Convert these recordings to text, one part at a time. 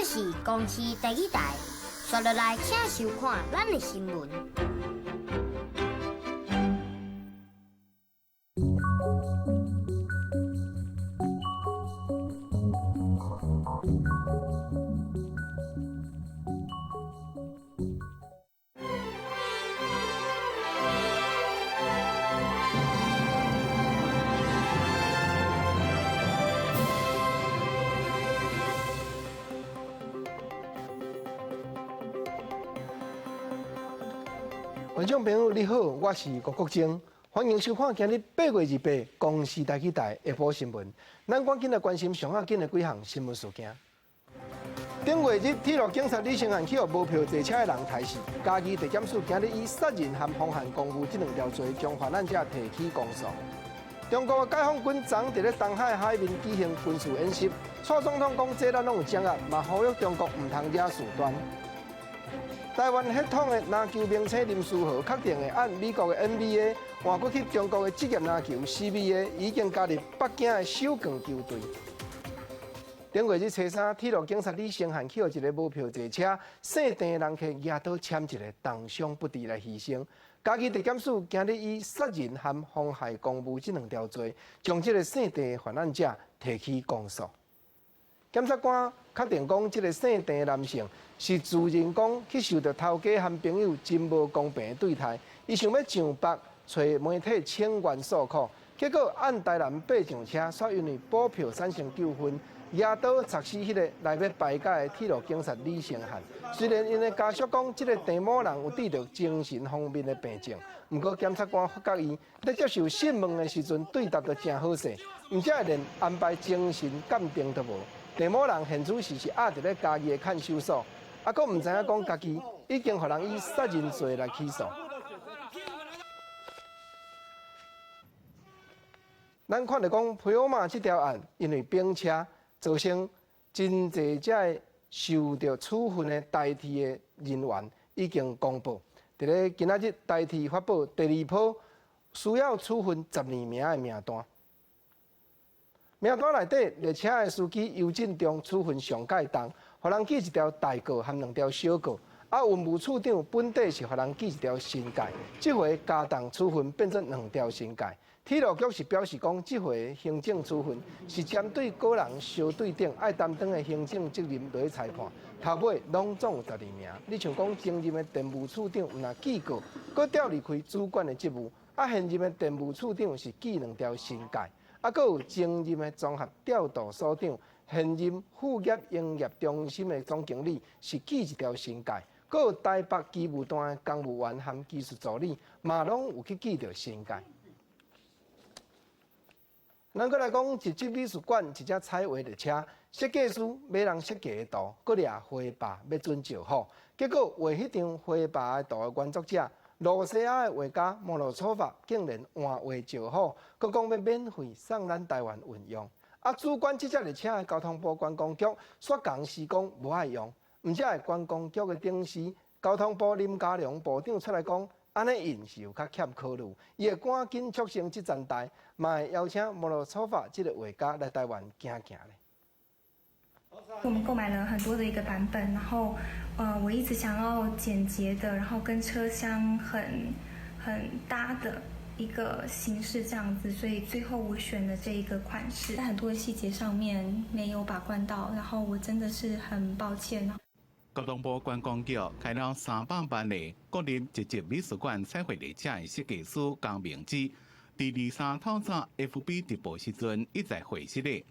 這是公視台語台，紲落來請收看咱的新聞。觀眾朋友你好，我是吳國楨，歡迎收看今日8月28公視台語台下晡新聞。咱趕緊來關心上要緊的幾項新聞事件。頂月日，鐵路警察李承翰去予無票坐車的人刣死，嘉義地檢署今日以殺人和妨害公務這兩條罪，將犯案者提起公訴。中國的解放軍昨佇咧東海海面舉行軍事演習，蔡總統講這咱攏有掌握，嘛呼籲中國毋通惹事端。台灣血統的籃球明星林書豪確定會按美國的 NBA 換過去中國的職業籃球 CBA，已經加入北京的首鋼球隊。頂月日初三，鐵路警察李承翰去予一个無票坐車，姓鄭的人客舉刀攕一个重傷不治來犧牲。嘉義地檢署今日以殺人和妨害公務這兩條罪，將這个姓鄭的犯案者提起公訴。檢察官確定講，這个姓鄭的男性是自認講去受著頭家和朋友真無公平的對待，伊想欲上北揣媒體請願訴苦，結果按台南爬上車，煞因為補票產生糾紛，舉刀插死彼个來欲排解的鐵路警察李承翰。雖然𪜶的家屬講，這个鄭某人有得著精神方面的病症，毋過檢察官發覺伊咧接受訊問的時陣對答都誠好勢，毋才會連安排精神鑑定都無。鄭某人現此時是押佇咧嘉義的看守所，啊，閣毋知影講家己已經予人以殺人罪來起訴。咱看著講，飛虎馬這條案，因為冰車造成真濟遮的受著處分的台鐵的人員已經公布，佇咧今仔日台鐵發布第二波需要處分12名的名單。名單內底，列車的司機尤進中處分上蓋重，予人記一條大過和兩條小過。啊，運務處長本底是予人記一條申誡，這回加重處分變做兩條申誡。鐵路局是表示講，這回行政處分是針對個人相對等愛擔當的行政責任來裁判。頭尾攏總有12名。你像講前任的電務處長，毋但記過，閣調離開主管的職務。啊，現任的電務處長是記兩條申誡。啊，閣有前任的綜合調度所長，現任副業營業中心的總經理是記一條申誡，閣有台北機務段的公務員和技術助理，嘛攏有去記著申誡。咱閣來講，一級美術館一隻彩畫列車，設計師買人設計的圖，閣掠花霸欲準石虎，結果畫彼張花霸的圖的原作者。羅西亞的畫家莫羅佐法竟然換畫石虎，閣講欲免費送咱台灣運用。啊，主管這隻列車的交通部觀光局煞共時講無愛用，毋才會觀光局的董事交通部林佳龍部長出來講，按呢印是有較欠考慮，伊會趕緊促成這層代，嘛會邀請莫羅佐法這个畫家來台灣行行咧。我們購買了很多的一個版本，然後，我一直想要簡潔的，然後跟車廂很搭的一個形式這樣子，所以最後我選了這一個款式，在很多細節上面沒有把關到，然後我真的是很抱歉。交通部觀光局開了300萬的國立一級美術館彩繪列車的設計師江明之，佇23透早 FB 直播時陣一再回失的。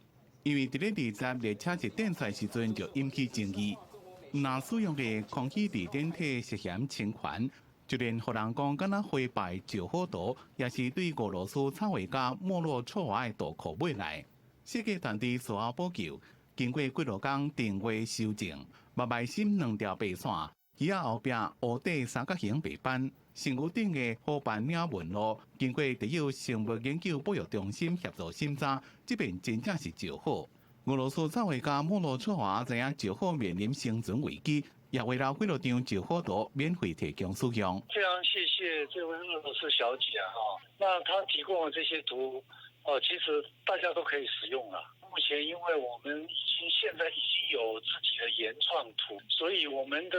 因為佇咧20列車一電出來時陣就引起爭議，若使用的空氣地電體涉嫌侵權，就連予人講敢若花牌石虎圖，也是對俄羅斯插畫家莫洛措娃的圖庫買來。設計團隊事後補救，經過幾落工定位修正，目眉心兩條白線，機仔後壁烏底三角形白斑，身軀頂的虎斑領紋路，經過特有生物研究保育中心協助審查，這邊真正是石虎。俄羅斯插畫家莫洛措娃知影石虎面臨生存危機，也畫了幾落張石虎圖免費提供使用。非常謝謝這位俄羅斯小姐哈，那她提供的這些圖，哦，其實大家都可以使用啦。目前因為我們已經現在已經有自己的研創圖，所以我們的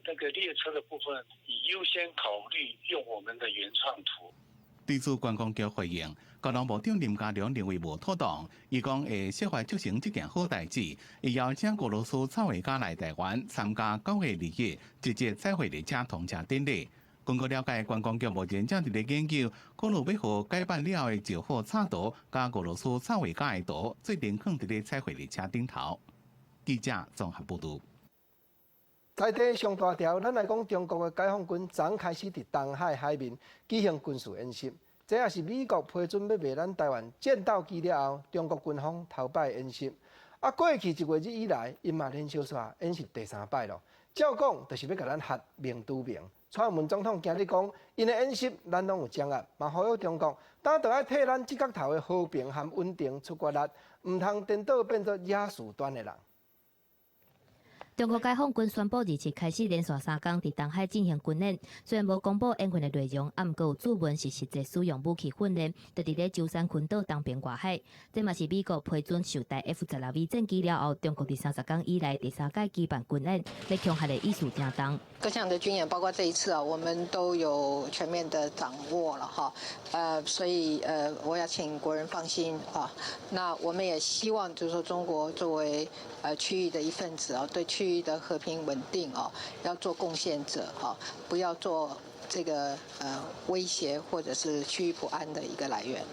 那個列車的部分，已優先考慮用我們的原創圖。對此觀光局回應，交通部長林佳龍認為無妥當，伊講會設法促成這件好代誌，會邀請俄羅斯插畫家來台灣參加9月21直接彩繪列車通車典禮。根據了解，觀光局目前正佇咧研究，可能欲予改版了後的石虎插圖，佮俄羅斯插畫家的圖，做陣囥佇咧彩繪列車頂頭。記者綜合報導。在地上大條，咱來講中國的解放軍昨開始佇東海海面舉行軍事演習，這也是美國批准欲賣咱台灣戰鬥機了後，中國軍方頭擺演習。啊，過去一月日以來，𪜶嘛連續煞演習第三擺咯。照講，就是欲共咱煠明珠明。蔡英文總統今日講，𪜶的演習咱攏有掌握，嘛呼籲中國，當著愛替咱這角頭的和平和穩定出決力，毋通顛倒變做惹事端的人。中國解放軍宣布27開始連續三工佇東海進行軍演，雖然無公布演訓的內容，啊，毋過有注文是實際使用武器訓練，就佇咧舟山群島東邊外海。這嘛是美國批准售台 F-16V 戰機了後，中國佇30工以來第三擺舉辦軍演，欲強嚇的意思誠重。各項的軍演，包括這一次啊，我們都有全面的掌握了哈。所以我要請國人放心啊。那我們也希望，就是說中國作為區域的一份子啊，對區域的和平穩定啊，要做貢獻者哈，不要做這個威脅或者是區域不安的一個來源。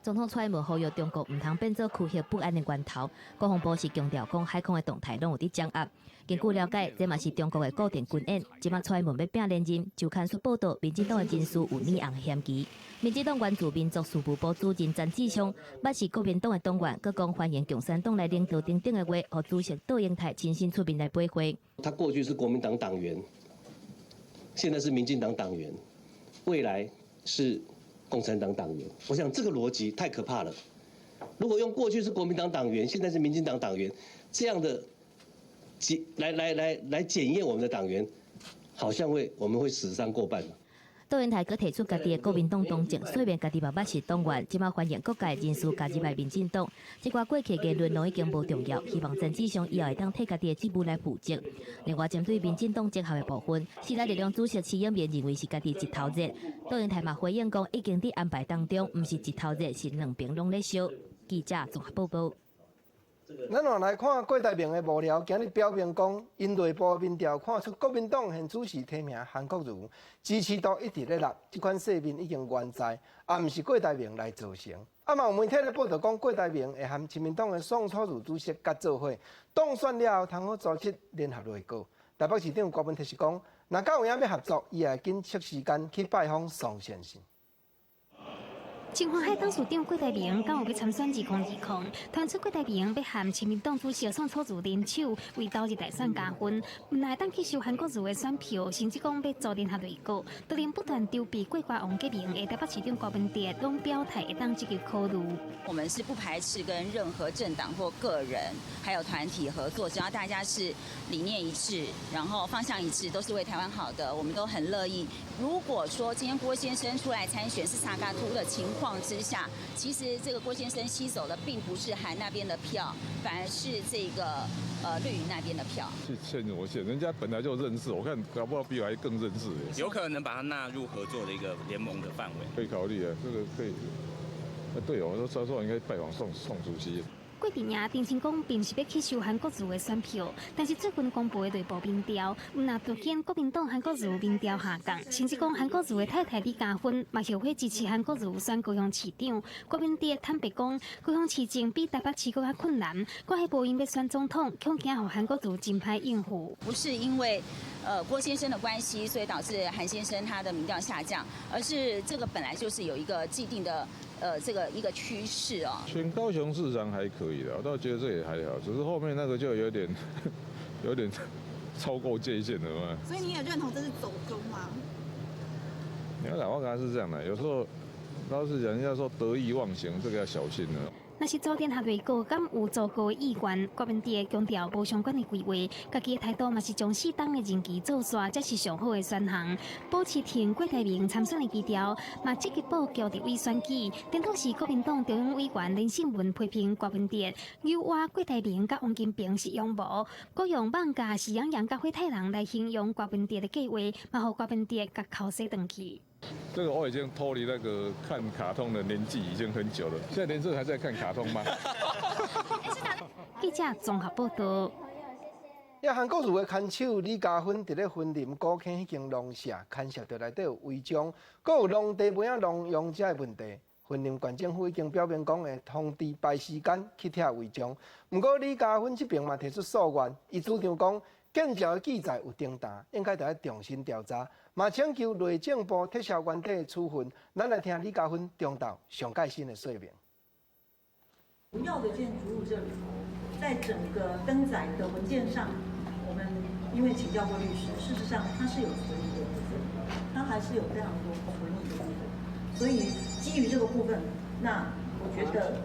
總統蔡英文呼籲中國毋通變做區域不安的源頭。國防部是強調講海空的動態攏有佇掌握。根據了解，這嘛是中國的固定軍演。這擺蔡英文欲拚連任，周刊所報道，民進黨的人事有染紅嫌疑。民進黨原住民族事務部主任陳志祥，捌是國民黨的黨員，閣講歡迎共產黨來領導等等的話，予主席杜英台親身出面來回應。他過去是國民黨黨員，現在是民進黨黨員，未來是共產黨黨員。我想這個邏輯太可怕了。如果用過去是國民黨黨員，現在是民進黨黨員，這樣的檢來來來來檢驗我們的黨員，好像會我們會死傷過半。杜英台閣提出家己的國民黨黨籍，雖然家己嘛捌是黨員，這擺歡迎各界人士加入來民進黨。這寡過去言論攏已經無重要，希望陳志祥以後會當替家己的職務來負責。另外，針對民進黨結合的部分，時代力量主席徐英明認為是家己一頭熱。杜英台嘛回應講，已經佇安排當中，毋是一頭熱，是兩邊攏咧燒。記者綜合報道。咱換來看郭台銘的幕僚，今日表明講，𪜶內部民調看出國民黨現主席提名韓國瑜支持度一直咧落，這款世面已經懸在，也毋是郭台銘來造成。啊嘛有媒體咧報道講，郭台銘會和親民黨的宋楚瑜主席佮做伙，當選了後，通好組織聯合內閣。台北市長柯文哲是講，若敢有影欲合作，伊會緊抽時間去拜訪宋先生。金華海董事長郭台銘敢有欲參選2020，傳出郭台銘欲和親民黨主席宋楚瑜聯手為頭日大選加分，毋但會當去收韓國瑜的選票，甚至講欲組聯合內閣。都連不斷籌備過關王革命的台北市長柯文哲，攏表態會當積極考慮。我們是不排斥跟任何政黨或個人，還有團體合作，只要大家是理念一致，然後方向一致，都是為台灣好的，我們都很樂意。如果說今天郭先生出來參選是三腳督的情況之下，其實這個郭先生吸走的並不是韓那邊的票，反而是這個綠營那邊的票。去牽我線，人家本來就認識，我看搞不好比我還更認識。有可能把它納入合作的一個聯盟的範圍。可以考慮啊，這個可以。對哦，我說說應該拜訪宋宋主席。郭台銘澄清講，並毋是欲去收韓國瑜的選票，但是最近公布的內部民調，毋但凸顯國民黨韓國瑜民調下降，甚至講韓國瑜的太太李嘉芬嘛後悔支持韓國瑜選高雄市長。郭文哲坦白講，高雄市政比台北市閣較困難，閣彼無閒欲選總統，恐驚予韓國瑜真歹應付。不是因為郭先生的關係，所以導致韓先生他的民調下降，而是這個本來就是有一個既定的這個一個趨勢哦。選高雄市長還可以的，我倒覺得這也還好，只是後面那個就有點超過界限了嘛。所以你也認同這是走中嗎？你要講，我剛才是這樣的，有時候老實講，人家說得意忘形，這個要小心了。若是組聯合內閣，敢有足夠的意願？郭文哲強調無相關的規劃，家己的態度嘛是將四黨的任期做煞，才是上好的選項。保持挺郭台銘參選的基調，嘛積極布局立委選舉。顛倒是國民黨中央委員連勝文批評郭文哲，扭挖郭台銘佮王金平是陽謀，閣用蠓架是養羊佮火太狼來形容郭文哲的計劃，嘛予郭文哲共口洗轉去。這個我已經脫離那個看卡通的年紀已經很久了。現在連這還在看卡通嗎？記者綜合報道。呀，韓國瑜的牽手李佳芬佇咧雲林古坑彼間農舍牽涉著內底有違章，閣有農地尾仔農用遮的問題。雲林縣政府已經表明講會通知排時間去拆違章。毋過李佳芬這邊嘛提出訴願，伊主張講建照的記載有重大，應該著愛重新調查。嘛請求內政部撤銷原底的處分。咱來聽李佳芬中晝上蓋新的說明。不要的建築物這裡頭，在整個登載的文件上，我們因為請教過律師，事實上它是有存疑的部分，它還是有非常多存疑的部分。所以基於這個部分，那我覺得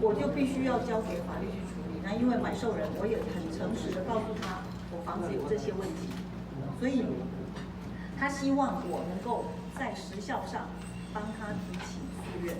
我就必須要交給法律去處理。那因為買受人，我也很誠實的告訴他，我房子有這些問題，所以他希望我能夠在時效上幫他提起訴願。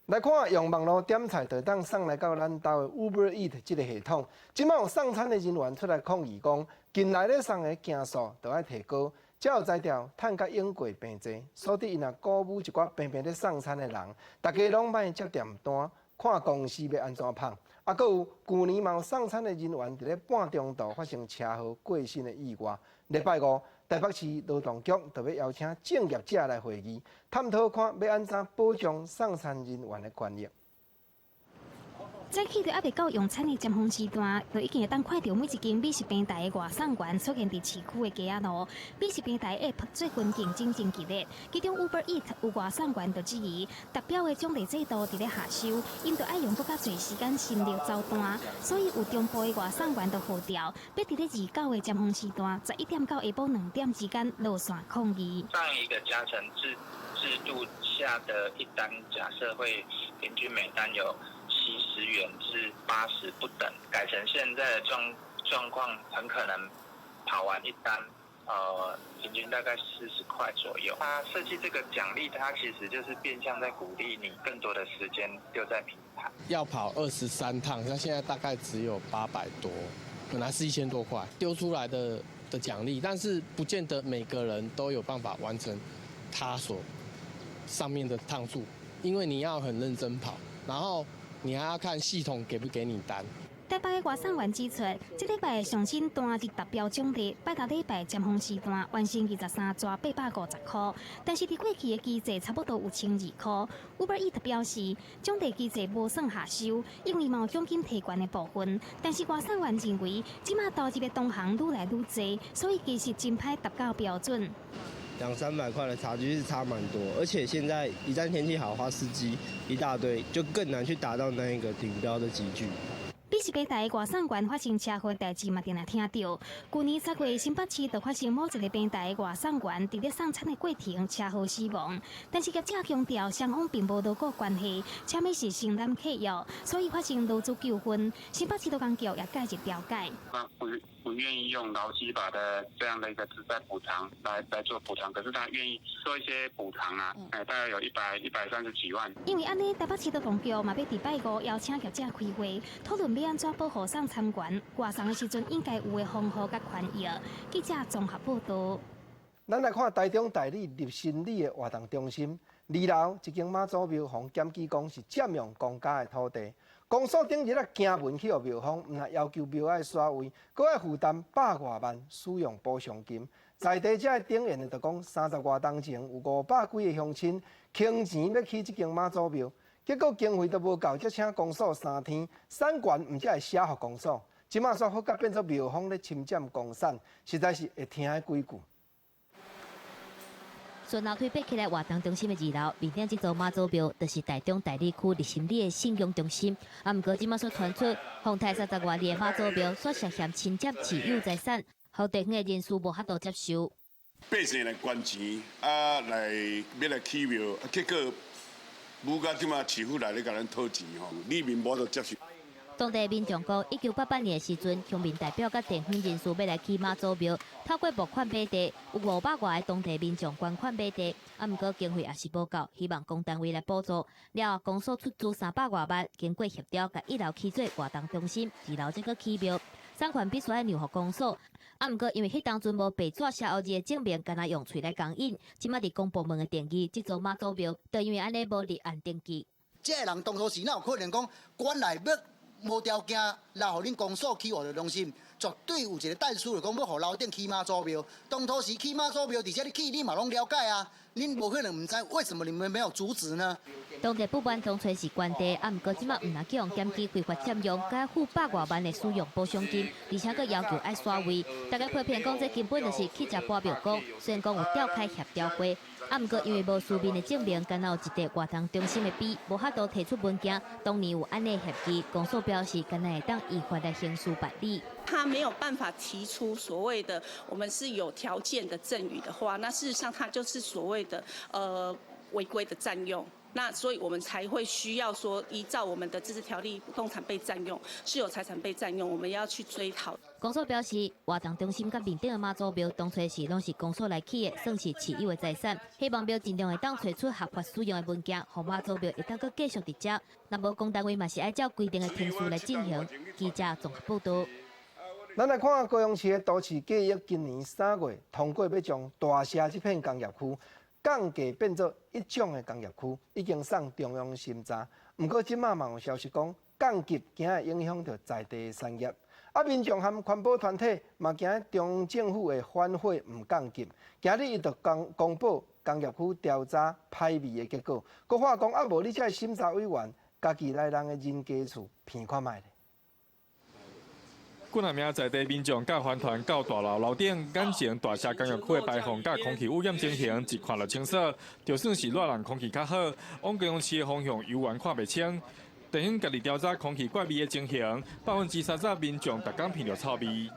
來看用網路點菜就當送來到咱兜的 Uber Eats 這个系統，這擺有送餐的人員出來抗議講，近來咧送的件數都愛提高，才有才調趁較湧過病濟，所以𪜶若鼓舞一寡平平咧送餐的人，大家攏莫接訂單，看公司欲按怎拍。啊，閣有舊年嘛有送餐的人員佇咧半中途發生車禍過身的意外。禮拜五，台北市勞動局就欲邀請正業者來會議，探討看欲按怎保障送餐人員的權益。早起就猶未到用餐的尖峰時段，就已經會當看著每一間美食平台的外送員出現佇市區的街仔路。美食平台 App 最近競爭真激烈，其中 Uber Eats 有外送員就質疑達標的獎勵制度佇咧下修，𪜶就愛用閣較濟時間心力走單，所以有中部的外送員就號召，欲佇咧29的尖峰時段，11點到下晡2點之間落線抗議。上一個加成制度下的一單，假設會平均每單有70元至80不等，改成現在的狀況，很可能跑完一單，平均大概40塊左右。他設計這個獎勵，它其實就是變相在鼓勵你更多的時間留在平台。要跑23趟，那現在大概只有800多，本來是1000多塊，丟出來的獎勵，但是不見得每個人都有辦法完成他所上面的趟數，因為你要很認真跑，然後你還要看系統給不給你單。台北的外送員指出，這禮拜上新單日達標獎勵，拜六禮拜尖峰時段完成23逝850塊，但是佇過去的機制差不多有1200塊。Uber Eats 表示，獎勵機制無算下修，因為嘛有獎金提懸的部分。但是外送員認為，這馬投入的同行愈來愈濟，所以其實真歹達到標準。兩三百塊的差距是差蠻多，而且現在一旦天氣好的話，司機一大堆，就更難去達到那一個頂標的級距。美食平台外送員發生車禍代誌嘛，定定聽著。舊年10月，新北市就發生某一个平台外送員佇咧送餐的過程車禍死亡。但是業者強調，雙方並無勞雇關係，車物是承攬契約，所以發生勞資糾紛。新北市勞工局也介入調解。他不願意用勞基法的這樣的一個職災補償來做補償，可是他願意做一些補償啊，大概有130幾萬。因為按呢，台北市勞動局嘛欲佇拜五邀請業者開會，討論欲按怎保護送餐員外送的時陣應該有的防護佮權益。記者綜合報道。咱來看台中大里立新里的活動中心，二樓一間媽祖廟，予檢舉講是佔用公家的土地。公所頂日啊驚文去予廟方，毋但要求廟愛刷位，閣愛負擔百外萬使用補償金。在地者的證言就講，30外冬前有500幾个鄉親傾錢欲起這間媽祖廟，結果經費都無夠，才請公所3天，產權毋才會寫予公所。這馬煞閣閣變做廟方咧侵佔公產，實在是會聽的幾句。順樓梯爬起來活動中心的二樓，面頂這座媽祖廟，就是台中大里區立新里的信仰中心。啊，毋過這馬煞傳出，宏泰30外年的媽祖廟，煞涉嫌侵佔市有財產，予地方的人士無法度接受。百姓來捐錢啊，來欲來起廟，結果母甲這馬市府來咧共咱討錢吼，里民無法度接受。當地民眾講，1988年的時陣，鄉民代表佮地方人士欲來起媽祖廟，透過募款買地，有500外个當地民眾捐款買地，啊，毋過經費也是無夠，希望公單位來補助。了後公所出資300外萬，經過協調，共一樓起做活動中心，二樓則閣起廟，產權必須愛讓予公所。啊，毋過因為彼當陣無白紙寫烏字的證明，干焦用喙來講應，這馬佇公部門的定義，這座媽祖廟就因為按呢無立案登記。這个人當初是哪有可能講管內欲無條件留予恁公所起活動中心，絕對有一個但書，就講欲予樓頂起媽祖廟。當初時起媽祖廟，佇遮咧起，你嘛攏了解啊。恁無可能毋知，為什麼你們沒有阻止呢？當地不滿當初是官地，啊，毋過這馬毋但去予檢舉非法佔用，閣付百外萬的使用補償金，而且閣要求愛刷位。大家批評講，這根本就是去食跋廟公。雖然講有召開協調會，啊，毋過因為無書面的證明，干焦有一塊活動中心的碑，無法度提出文件。當年有按呢協議，公所表示，干焦會當依法來刑事辦理。他沒有辦法提出所謂的我們是有條件的贈與的話，那事實上他就是所謂的違規的佔用。那所以我們才會需要說依照我們的自治條例，不動產被佔用，私有財產被佔用，我們要去追討。公所表示，活動中心佮面頂的媽祖廟當初是攏是公所來起的，算是持有的財產。希望廟盡量會當揣出合法使用的文件，予媽祖廟會當閣繼續佇遮。若無公單位嘛是愛照規定的程序來進行。記者綜合報道。咱來看高雄市的都市計劃，今年3月通過，欲將大社這片工業區降價變做一種的工業區，已經送中央審查。毋過這馬嘛有消息講，降級驚會影響著在地的產業。啊，民眾和環保團體嘛驚中央政府會反悔毋降級。今日伊就公布工業區調查排味的結果，閣話講啊，無你這个審查委員，家己來人的人家厝鼻看覓咧。幾若名在地民眾佮環團到大樓樓頂，眼前大社工業區的排放佮空氣污染情形，一看就清楚。就算是熱人空氣較好，往高雄市的方向猶原看袂清。地方家己調查空氣怪味的情形，30%民眾逐工鼻著臭味。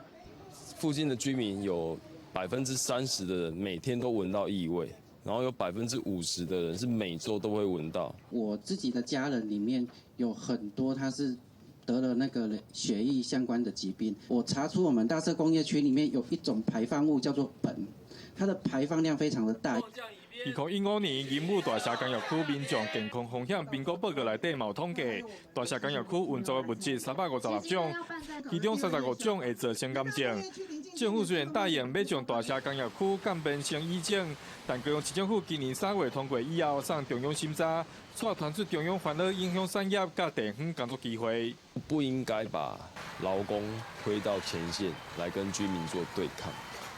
附近的居民有30%的人每天都聞到異味，然後有50%的人是每週都會聞到。我自己的家人裡面有很多他是得了那個血液相關的疾病。我查出我們大社工業區裡面有一種排放物叫做苯，它的排放量非常的大。2015年，仁武大社工業區民眾健康風險評估報告內底嘛有統計，大社工業區運作的物質356種，其中35種會造成癌症。政府雖然答應欲將大社工業區降變成乙種，但高雄市政府今年3月通過以後，送中央審查，煞傳出中央煩惱影響產業佮地方工作機會。不應該把勞工推到前線來跟居民做對抗。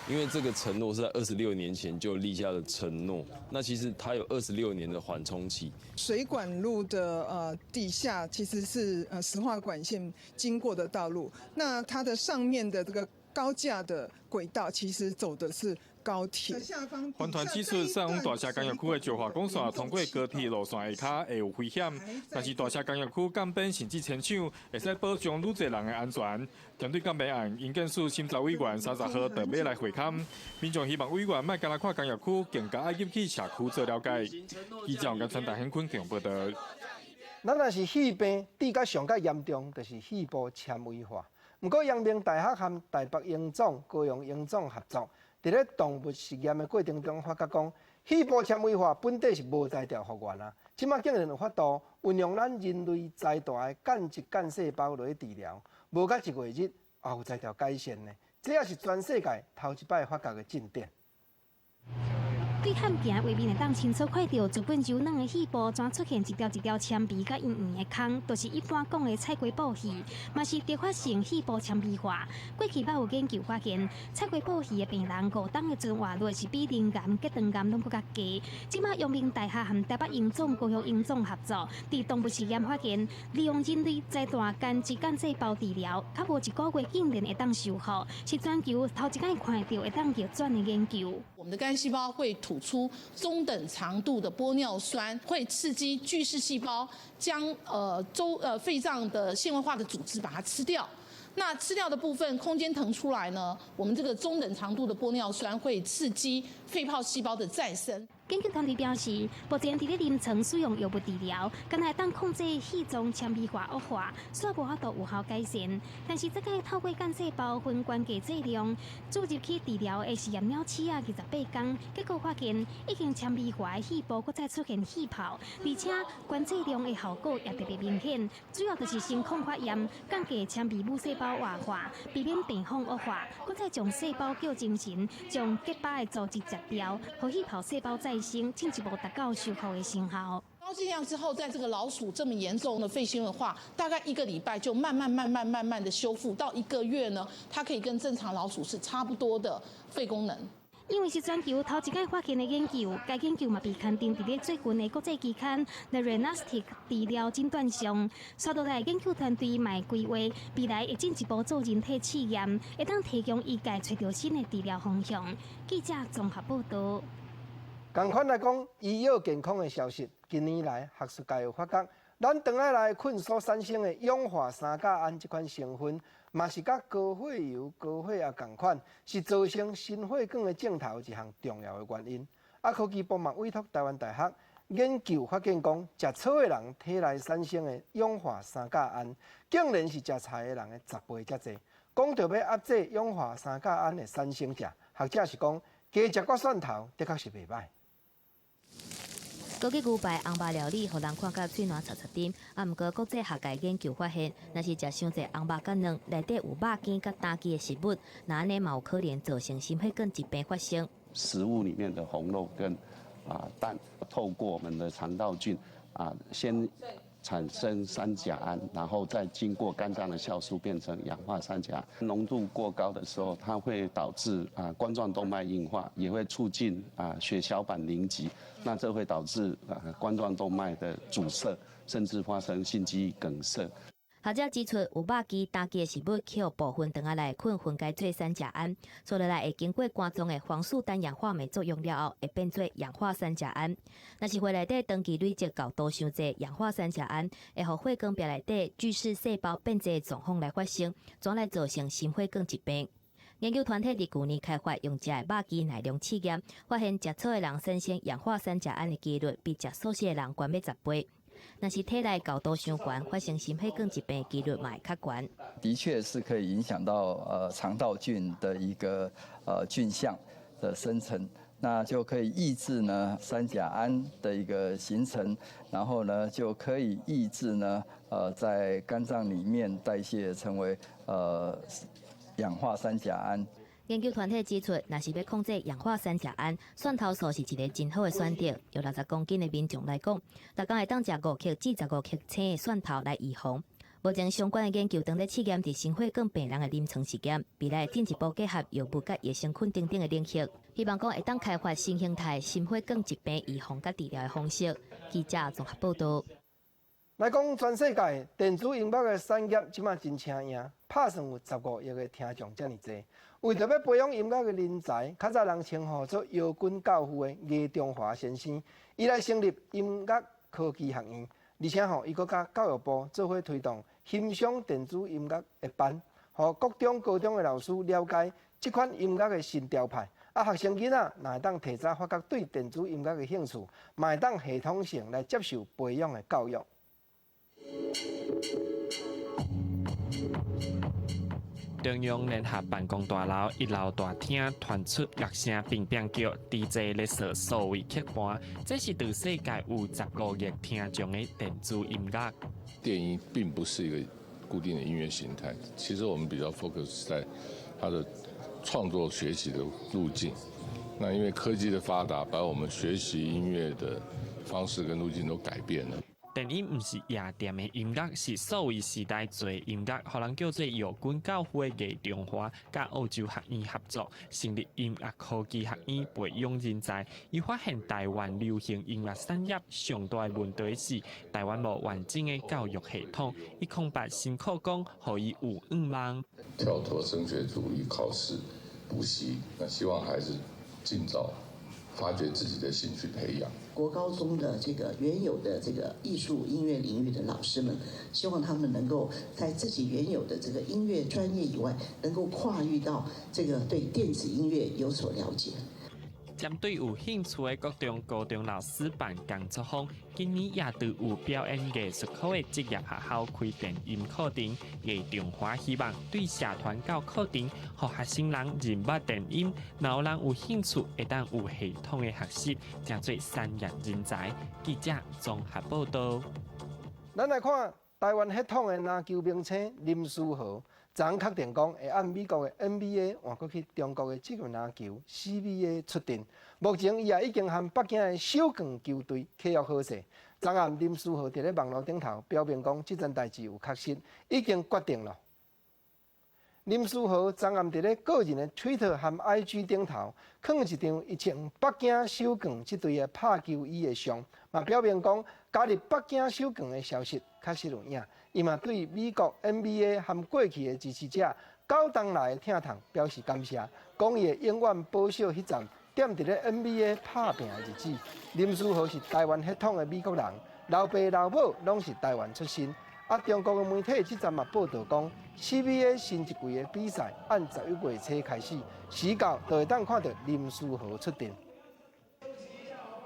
因為這個承諾是在26年前就立下的承諾，那其實它有二十六年的緩衝期。水管路的底下其實是石化管線經過的道路，那它的上面的這個高架的軌道其實走的是高鐵。環團指出，送往大社工業區的石化管線通過高鐵路線下跤會有危險，但是大社工業區降編甚至遷廠，會使保障愈濟人的安全。針對降編案，營建署審查委員30號特別來會勘，民眾希望委員莫干焦看工業區，更加愛入去社區做了解。記者王傳達顯坤報道。咱若是肺病，治甲上較嚴重，就是肺部纖維化。毋過，陽明大學和台北榮總、高雄榮總合作，佇咧動物實驗的過程中，發覺講，肺部纖維化本底是無才調復原啊。這馬竟然有法度運用咱人類宰大的間質幹細胞來治療，無到一月日，也有才調改善呢。這也是全世界頭一擺發覺的進展。對漢鏡畫面會當清楚看著，日本柔軟的肺部怎出現一條一條纖維佮圓圓的空，就是一般講的菜瓜布肺，嘛是特發性肺部纖維化。過去捌有研究發現，菜瓜布肺的病人5冬的存活率是比鳞癌、結腸癌攏閣較低。這馬陽明大學和台北榮總、高雄榮總合作，佇動物實驗發現，利用人類宰大間質幹細胞治療，較無一個月竟然會當修復，是全球頭一擺看著會當逆轉的研究。我們的幹細胞會吐出中等長度的玻尿酸，會刺激巨噬細胞將周肺臟的纖維化的組織把它吃掉。那吃掉的部分空間騰出來呢，我們這個中等長度的玻尿酸會刺激肺泡細胞的再生。結研究團隊表示，目前佇咧臨床使用藥物治療，敢若會當控制肺臟纖維化惡化，煞無法度有效改善。但是這擺透過幹細胞分懸低劑量注入去治療的實驗鳥鼠仔28工，結果發現已經纖維化的肺部閣再出現氣泡，而且懸劑量的效果也特別明顯。主要就是先控發炎，降低纖維母細胞活化，避免病況惡化，閣再將細胞叫精神，將結疤的組織食掉，予氣泡細胞再生，進一步達到修復的成效。高劑量之後，在這個老鼠這麼嚴重的肺纖維化，大概一個禮拜就慢慢慢慢慢慢的修復，到一個月呢，它可以跟正常老鼠是差不多的肺功能。因為是全球頭一擺發現的研究，該研究嘛被刊登佇咧最近的國際期刊《Diagnostic 治療診斷》上。紲落來研究團隊嘛規劃未來會進一步做人體試驗，會當提供醫界揣著新的治療方向。記者綜合報導。仝款來講，醫藥健康的消息，近年來學術界有發覺，咱腸仔內菌所產生的氧化三甲胺這款成分，嘛是佮高血油、高血壓仝款，是造成心血管的症頭一項重要的原因。啊，科技部嘛委託臺灣大學研究發現講，食草的人體內產生的氧化三甲胺，竟然是食菜的人的10倍遮濟。講著欲壓制氧化三甲胺的產生者，學者是講，加食寡蒜頭的確是袂䆀。高級牛排紅肉料理，予人看甲喙瀾擦擦甜。啊，毋過國際學界研究發現，若是食傷濟紅肉佮卵，內底有肉羹佮膽汁的食物，若按呢嘛有可能造成心血管疾病發生。食物裡面的紅肉跟蛋，透過我們的腸道菌先產生三甲胺，然後再經過肝臟的酵素變成氧化三甲胺。濃度過高的時候，它會導致冠狀動脈硬化，也會促進血小板凝集，那這會導致冠狀動脈的阻塞，甚至發生心肌梗塞。學者指出，有肉汁、膽汁的食物，去予部分腸仔內菌分解做三甲胺，紲落來會經過肝臟的黃素單氧化酶作用了後，會變做氧化三甲胺。若是血內底長期累積厚度傷濟氧化三甲胺，會予血管壁內底巨噬細胞變濟的狀況來發生，轉來造成心血管疾病。研究團體佇舊年開發用食的肉汁耐量試驗，發現食草的人產生氧化三甲胺的幾率比食素食的人懸欲10倍。若是體內厚度傷懸，發生心血管疾病的幾率嘛會較懸。的確是可以影響到腸道菌的一個菌相的生成，那就可以抑制呢三甲胺的一個形成，然後呢就可以抑制呢在肝臟裡面代謝成為氧化三甲胺。研究團體指出，若是欲控制氧化三甲胺，蒜頭素是一个真好的選擇。用60公斤的民眾來講，逐工會當食5克至15克青的蒜頭來預防。目前相關的研究正咧試驗佇心血管病人的臨床試驗，未來會進一步結合藥物佮益生菌等等的領域，希望講會當開發新形態心血管疾病預防佮治療的方式。記者綜合報導。來講全世界電子音樂的產業，這馬真請贏，拍算有15億的聽眾遮爾濟。為著欲培養音樂的人才，較早人稱呼做搖滾教父的魏中華先生，伊來成立音樂科技學院，而且吼，伊閣佮教育部做伙推動欣賞電子音樂的班，予國中、高中的老師了解這款音樂的新潮派。啊，學生囡仔若會當提早發覺對電子音樂的興趣，嘛會當系統性來接受培養的教育。中央聯合辦公大樓一樓大廳傳出樂聲乒乒叫，DJ 咧掃數位刻盤，這是對世界有15億聽眾的電子音樂。電音並不是一個固定的音樂形態，其實我們比較 focus 在它的創作學習的路徑。那因為科技的發達，把我們學習音樂的方式跟路徑都改變了。電音毋是夜店的音樂，是數位時代做的音樂，予人叫做搖滾教父的魏中華，佮澳洲學院合作，成立音樂科技學院，培養人才。伊發現台灣流行音樂產業上大的問題是，台灣無完整的教育系統。伊空白新課綱，予伊有願望。跳脫升學主義考試補習，那希望孩子盡早發掘自己的興趣，培養。國高中的這個原有的這個藝術音樂領域的老師們，希望他們能夠在自己原有的這個音樂專業以外，能夠跨域到這個對電子音樂有所了解。針對有興趣的國中、高中老師辦工作坊，今年也都有表演藝術科的職業學校開電音課程。藝中華希望對社團到課程，予學生人認捌電音，若有人有興趣，會當有系統的學習，成做產業人才。記者綜合報道。咱來看台灣血統的籃球明星林書豪，昨昏確定講會按美國的 NBA 換過去中國的職業籃球 CBA 出陣。目前伊也已經和北京的首鋼球隊契約好勢。昨暗林書豪佇咧網路頂頭表明講，這件代誌有確實已經決定了。林書豪昨暗佇咧個人的 Twitter 和 IG 頂頭，囥一張伊穿北京首鋼這隊的拍球衣的相，嘛表明講加入北京首鋼的消息確實有影。伊嘛對美國 NBA 和過去的支持者九冬來的疼痛表示感謝，講伊會永遠保守彼陣踮佇咧 NBA 拍拚的日子。林書豪是台灣血統的美國人，老爸老母攏是台灣出身。啊，中國的媒體這陣嘛報道講，CBA 新一季的比賽按11月初開始，時到就會當看到林書豪出陣。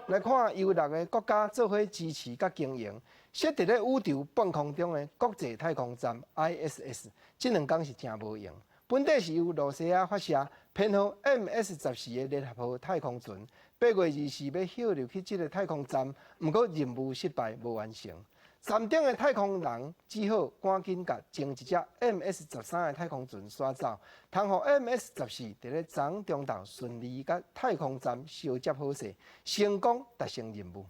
來看由六個國家做伙支持佮經營，設佇咧宇宙半空中的國際太空站 ISS，這兩工是誠無閒。本底是由露西亞發射編號 MS-14的聯合號太空船，8月24欲歇入去這个太空站，毋過任務失敗，無完成。站頂的太空人只好趕緊共前一隻 MS-13的太空船徙走，通予 MS-14佇咧昨中晝順利佮太空站相接好勢，成功達成任務。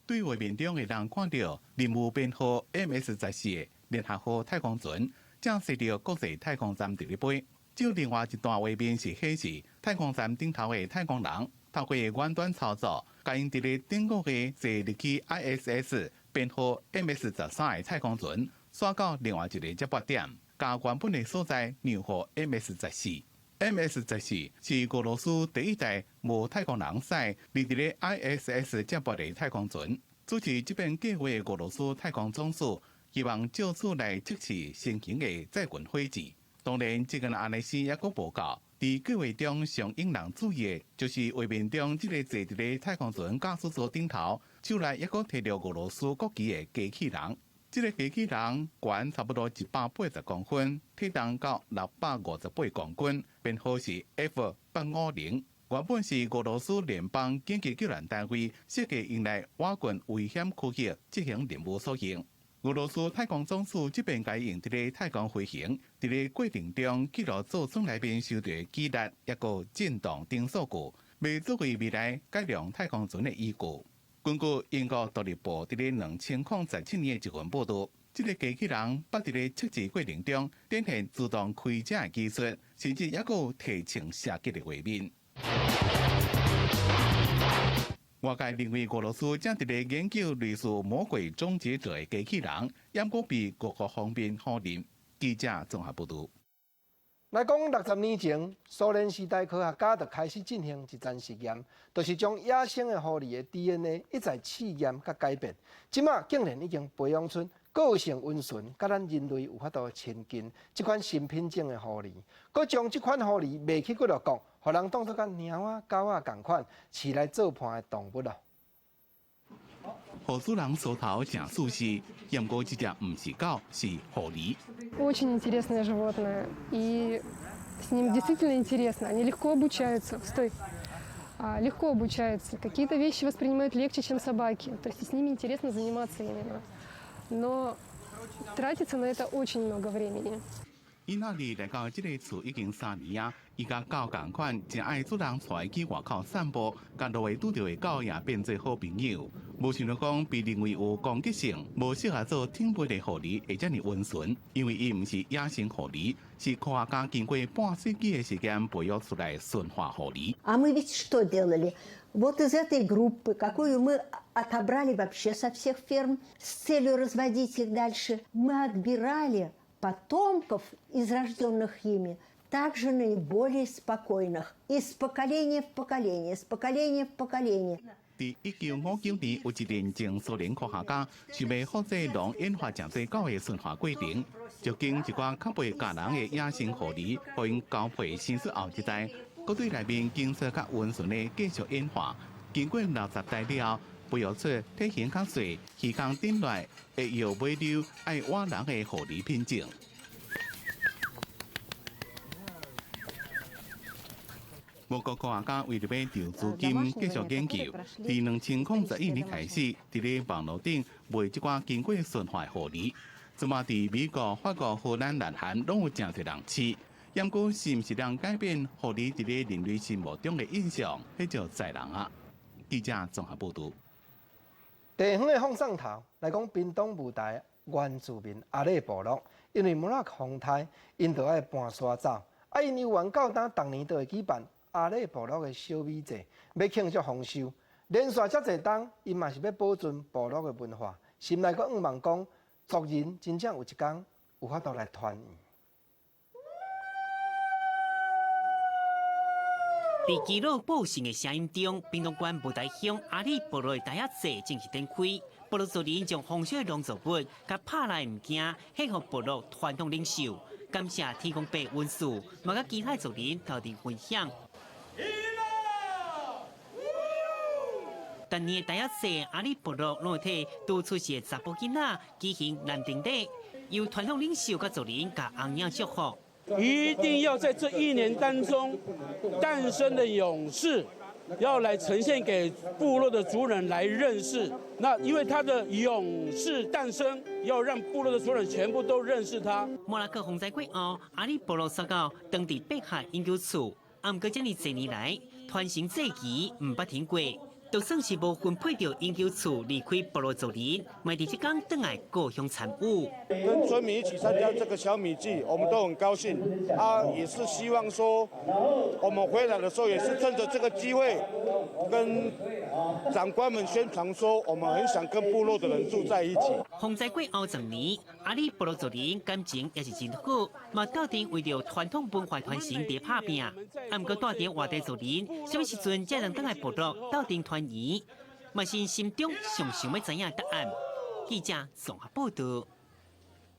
對畫面中會當看著任務編號 MS-14的聯合號太空船正駛著國際太空站佇咧飛。這另外一段畫面是顯示太空站頂頭的太空人透過遠端操作，共𪜶佇咧頂個月坐入去 ISS 編號 MS-13的太空船，徙到另外一个接駁點，共原本的所在讓予 MS-14。MS-14是俄羅斯第一台無太空人駛佇咧 ISS 接駁的太空船。主持這遍計劃的俄羅斯太空總署希望藉此來測試新型的載運火箭。當然，這個按呢時猶閣無夠。佇計劃中上引人注意的，就是畫面中這个坐佇咧太空船駕駛座頂頭，手內猶閣提著俄羅斯國旗的機器人。這个機器人懸差不多180公分，體重到658公斤，編號是 F850。原本是俄羅斯聯邦緊急救援單位設計用來倚近危險區域執行任務所用。俄羅斯太空總署這遍共用佇咧太空飛行，佇咧過程中記錄座艙內面受著機力，抑閣震動等數據，欲作為未來改良太空船的依據。根據英國獨立報佇咧2017年的一份報導，這个機器人捌佇咧測試過程中展現自動開車的技術，甚至猶閣有提槍射擊的畫面。外界認為俄羅斯正佇咧研究類似魔鬼終結者的機器人，猶閣被各國方面否認。記者綜合報導。來講60年前，蘇聯時代科學家就開始進行一場實驗，就是將野生的狐狸的 DNA 一再試驗佮改變。這馬竟然已經培養出個性溫順、佮咱人類有法度親近這款新品種的狐狸，閣將這款狐狸賣去幾落國，予人當做佮貓仔、狗仔仝款，飼來做伴的動物咯。予主人梳頭誠舒適，毋過這隻毋是狗，是狐狸。 Очень интересное животное, и с ним действительно интересно. Они легко обучаются. Стой. Легко обучаются. Какие-то вещи воспринимают легче, чем собаки. То есть с ними интересно заниматься именно. Но тратится на это очень много времени. 伊那里來到這个厝已經3年啊，伊佮狗仝款，誠愛主人帶伊去外口散步，佮路下拄著的狗也變做好朋友。無想著講被認為有攻擊性、無適合做寵物的狐狸會遮爾溫順，因為伊毋是野生狐狸，是科學家經過半世紀的時間培育出來馴化狐狸。 А мы ведь что делали? Вот из этой группы, какую мы отобрали вообще со всех ферм с целью разводить их дальше, мы отбирали потомков из рожденных ими, также наиболее спокойных, из поколения в поколение, из поколения в поколение. 佇1959年，有一陣前蘇聯科學家想欲複製狼演化成做狗的馴化過程，就經一寡較袂咬人的野生狐狸，予𪜶交配生出後一代，閣對內面景色較溫順的繼續演化。經過60代了，培育出體型較細、耳孔頂來會搖尾溜、愛倚人的狐狸品種。俄國科學家為著欲籌資金繼續研究，佇2011年開始，佇咧網路頂賣這寡經過馴化的狐狸。這馬佇美國、法國、荷蘭、南韓攏有誠濟人飼。毋過是毋是能改變狐狸佇咧人類心目中的印象，彼就在人啊。記者綜合報導。地方的放送頭來講，屏東霧台原住民阿里部落，因為莫拉克風颱，𪜶著愛搬徙走。啊，𪜶猶原到今，逐年都會舉辦阿里部落的小米祭，欲慶祝豐收。連續遮濟冬，𪜶嘛是欲保存部落的文化，心內閣向望講，族人真正有一工有法度來團圓。佇基魯報信的聲音中，屏東縣霧台鄉阿里部落的大仔祭正式展開。部落族人將豐收的農作物佮拍來的物件獻予部落傳統領袖，感謝天公伯恩賜，嘛佮其他族人鬥陣分享。逐年的大仔祭，阿里部落攏會替拄出世的查埔囡仔舉行難頂禮，由傳統領袖佮族人共紅領祝福。一定要在這一年當中誕生的勇士，要來呈現給部落的族人來認識。那因為他的勇士誕生，要讓部落的族人全部都認識他。莫拉克風災過後，阿里部落遷到當地八合永久厝，啊，毋過這爾濟年來，傳承祭儀毋捌停過。就算是無分配著永久厝離開部落族人，嘛佇這工轉來故鄉參與。跟村民一起參加這個小米祭，我們都很高興。啊，也是希望說，我們回來的時候也是趁著這個機會，跟長官們宣傳說，我們很想跟部落的人住在一起。風災過後10年，阿里部落族人感情也是真好，嘛鬥陣為著傳統文化傳承佇拍拚。啊，毋過蹛佇外地族人，啥物時陣才能轉來部落鬥陣團圓，嘛是心中上想欲知影答案。記者綜合報導。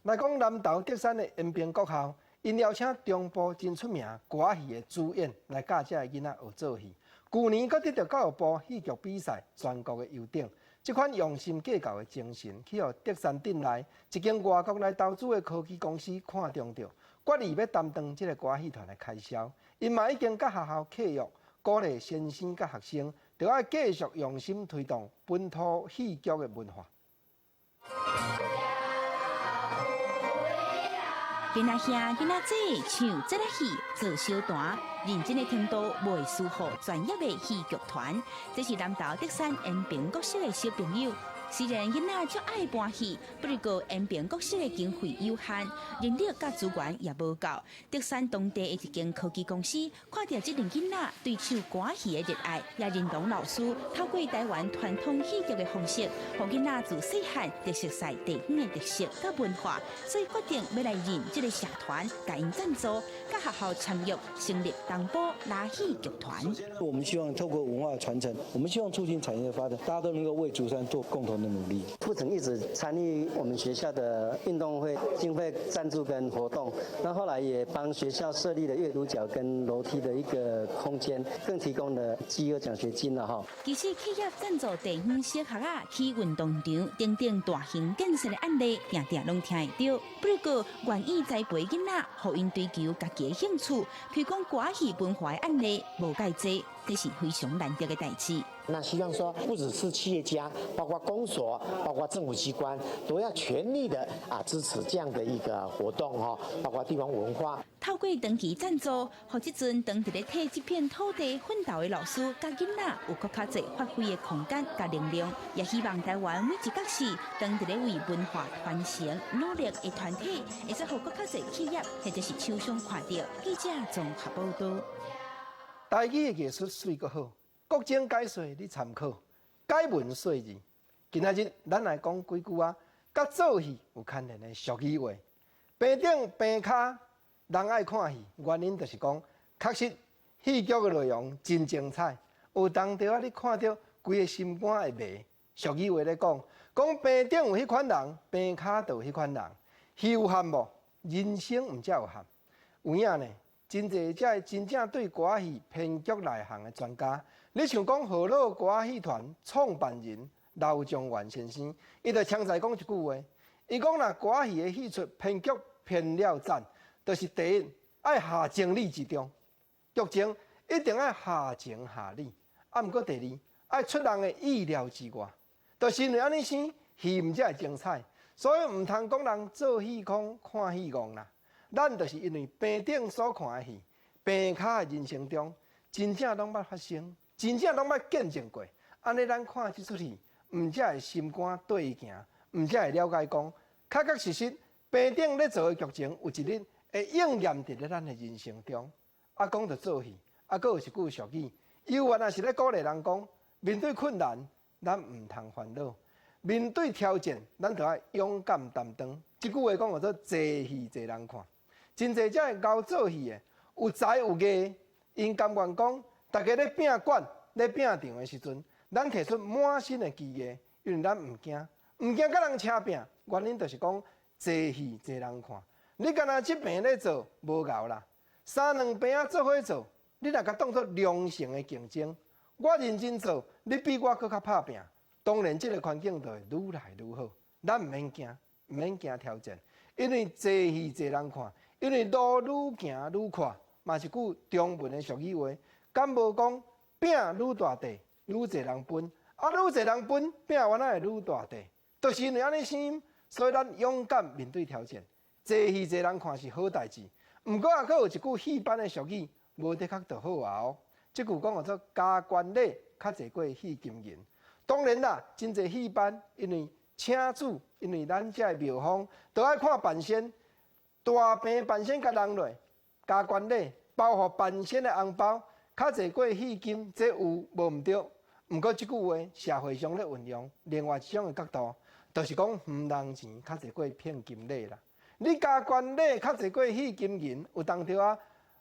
來講南投竹山的延平國校，𪜶邀請中部真出名歌仔戲的主演來教遮的囡仔學做戲。舊年閣得著教育部戲劇比賽全國的優等，這款用心計較的精神，去予竹山鎮內一間外國來投資的科技公司看中著，決意欲擔當這個歌仔戲團的開銷。𪜶嘛已經佮學校契約，鼓勵先生佮學生，著愛繼續用心推動本土戲劇的文化。囡仔兄、囡仔姐唱這个戲做小團，認真的程度袂輸予專業的戲劇團。這是南投竹山延平國小的小朋友。雖然囡仔足愛搬戲，不過延平國小的經費有限，人力佮資源也無夠。竹山當地的一間科技公司看著這群囡仔對唱歌戲的熱愛，也認同老師透過台灣傳統戲劇的方式，予囡仔自細漢就熟悉地方的特色佮文化，所以決定欲來認這个社團，共𪜶贊助，佮學校簽約成立東埔拉戲劇團。我們希望透過文化傳承，我們希望促進產業的發展，大家都能夠為竹山做共同的努力。富城一直參與我們學校的運動會經費贊助跟活動，那後來也幫學校設立了閱讀角跟樓梯的一個空間，更提供了飢餓獎學金了哈。其實企業贊助地方小學仔起運動場等等大型建設的案例，定定攏聽會著。不過願意栽培囡仔，予𪜶追求家己的興趣，推廣歌戲文化的案例無蓋濟，這是非常難得的代誌。那希望說，不只是企業家，包括公所，包括政府機關，都要全力的啊支持這樣的一個活動哈，包括地方文化。透過長期贊助，予這陣當佇咧替這片土地奮鬥的老師佮囡仔有閣較濟發揮的空間佮能量，也希望台灣每一角勢當佇咧為文化傳承努力的團體，會使予閣較濟企業或者是廠商看著。記者綜合報導。台語的藝術媠閣好。國情解說你參考，解文說字。今仔日咱來講幾句仔，佮做戲有牽連的俗語話。棚頂棚跤人愛看戲，原因就是講，確實戲劇的內容真精彩。有當時仔你看著規个心肝會迷。俗語話咧講，講棚頂有彼款人，棚跤就有彼款人。戲有限無？人生毋才有限。有影呢？真濟這个真正對歌仔戲編劇內行的專家，你像講河洛歌仔戲團創辦人劉章元先生，伊就槍在講一句話，伊講若歌仔戲的戲出編劇編了讚，就是第一愛下情理之中，劇情一定愛下情下理，啊，毋過第二愛出人的意料之外，就是因為按呢生戲毋才會精彩，所以毋通講人做戲空看戲戇啦。咱就是因為棚頂所看的戲，棚跤的人生中，真正攏捌發生，真正攏捌見證過。按呢，咱看這齣戲，毋才會心肝綴伊行，毋才會了解講，確確實實棚頂咧做的劇情，有一日會應驗佇咧咱的人生中。啊，講著做戲，啊，閣有一句俗語，猶原也是咧鼓勵人講，面對困難，咱毋通煩惱；面對挑戰，咱著愛勇敢擔當。這句話講叫做濟戲濟人看。真濟這个𠢕做戲的，有才有藝，𪜶甘願講，大家咧拚館、咧拚場的時陣，咱提出滿身的技藝，因為咱毋驚，毋驚佮人車拚。原因就是講，濟戲濟人看。你干焦這爿咧做無𠢕啦，三兩爿仔做伙做，你若共當做良性的競爭，我認真做，你比我閣較拍拚，當然這个環境就會愈來愈好。咱毋免驚，毋免驚挑戰，因為濟戲濟人看。因為路愈行愈闊，嘛是句中文的俗語話，敢無講餅愈大塊愈濟人分，啊愈濟人分餅原來會愈大塊，就是因為按呢生，所以咱勇敢面對挑戰，濟戲濟人看是好代誌。毋過也閣有一句戲班的俗語，無的確就好啊哦。這句講叫做加官禮較濟過戲金銀。當然啦，真濟戲班因為請主，因為咱這个廟方都愛看半仙。大坪半仙共人落，加冠禮，包予半仙的紅包，較濟過戲金，這有無毋對。毋過這句話社會上咧運用，另外一種的角度，就是講昏人錢較濟過聘金禮啦。你加冠禮較濟過戲金銀，有當著啊，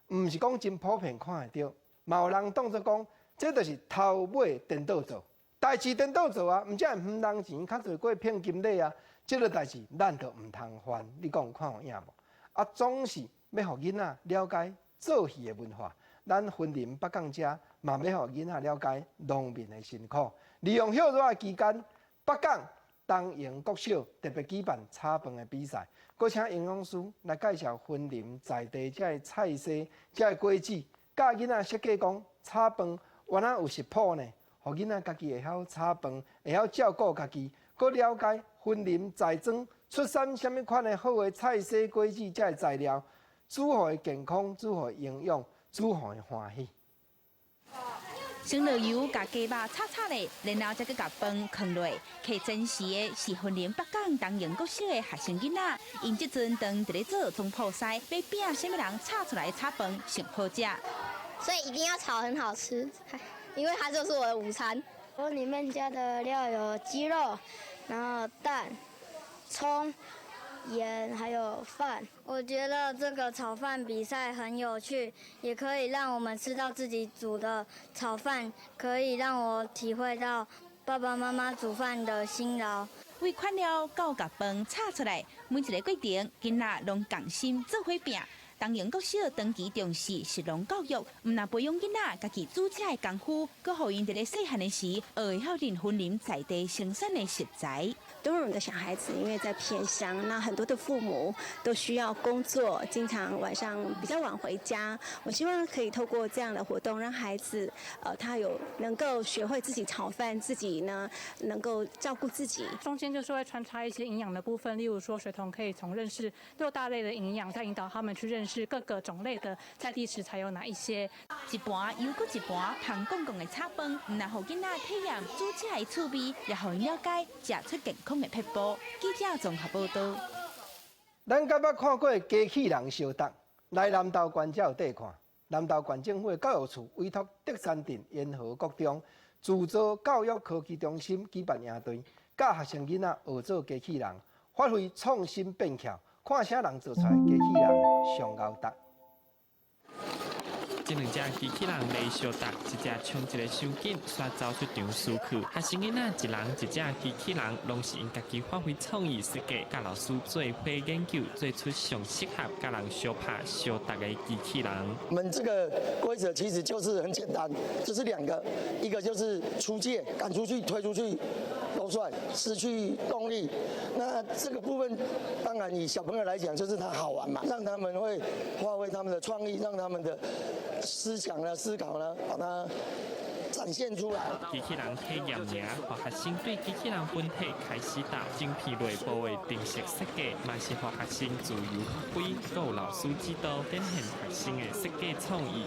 毋是講真普遍看會著，嘛有人當作講，這就是頭尾顛倒做，代誌顛倒做啊，毋才會昏人錢較濟過聘金禮啊。這个代誌咱就毋通犯，你講看有影無？啊，總是欲予囡仔了解做戲的文化。咱雲林北港遮嘛欲予囡仔了解農民的辛苦。利用歇熱的期間，北港東營國小特別舉辦炒飯的比賽，閣請營養師來介紹雲林在地這个菜色、這个果子，教囡仔設計講炒飯原來有食譜呢，予囡仔家己會曉炒飯，會曉照顧家己，閣了解雲林在莊。出產啥物款的好的菜色、果子，這个材料，煮予伊健康，煮予伊營養，煮予伊歡喜。先落油，共雞肉炒炒咧，然後再閣共飯囥落。客展示的是雲林北港東營國小的學生囡仔，𪜶這陣正佇咧做總鋪師，欲拚啥物人炒出來的炒飯上好食。所以一定要炒很好吃，因為它就是我的午餐。我裡面加的料有雞肉，然後蛋。蔥、鹽還有飯，我覺得這個炒飯比賽很有趣，也可以讓我們吃到自己煮的炒飯，可以讓我體會到爸爸媽媽煮飯的辛勞。為款料到共飯炒出來，每一个過程，囡仔攏仝心做伙拚。東營國小長期重視食農教育，毋但培養囡仔家己煮食的功夫，閣予𪜶佇咧細漢的時，學會曉認雲林在地生產的食材。東榮的小孩子因為在偏鄉，那很多的父母都需要工作，經常晚上比較晚回家。我希望可以透過這樣的活動，讓孩子，他有能夠學會自己炒飯，自己呢能夠照顧自己。中間就是會穿插一些營養的部分，例如說學童可以從認識六大類的營養，再引導他們去認識各個種類的在地食材有哪一些。一盤又閣一盤香絳絳的炒飯，毋但予囡仔體驗煮食的趣味，也予𪜶了解食出健康的撇步。記者綜合報道。咱敢捌看過機器人相觸？來南投縣才有得看。南投縣政府的教育處委託竹山鎮延和國中自造教育科技中心舉辦營隊，教學生囡仔學做機器人，發揮創新變巧，看啥人做出來機器人上𠢕觸。這兩隻機器人咧相搭，一隻衝一个傷緊，煞走出場輸去。學生囡仔一人一隻機器人，攏是𪜶家己發揮創意設計，佮老師做伙研究，做出上適合佮人相拍相搭的機器人。我們這個規則其實就是很簡單，就是兩個，一個就是出界，趕出去、推出去都算失去動力。那這個部分當然以小朋友來講，就是他好玩嘛，讓他們會發揮他們的創意，讓他們的思想呢、思考呢，把它展現出來。機器人體驗營，予學生對機器人本體開始搭整片內部的程式設計，嘛是予學生自由發揮，閣有老師指導，展現學生的設計創意。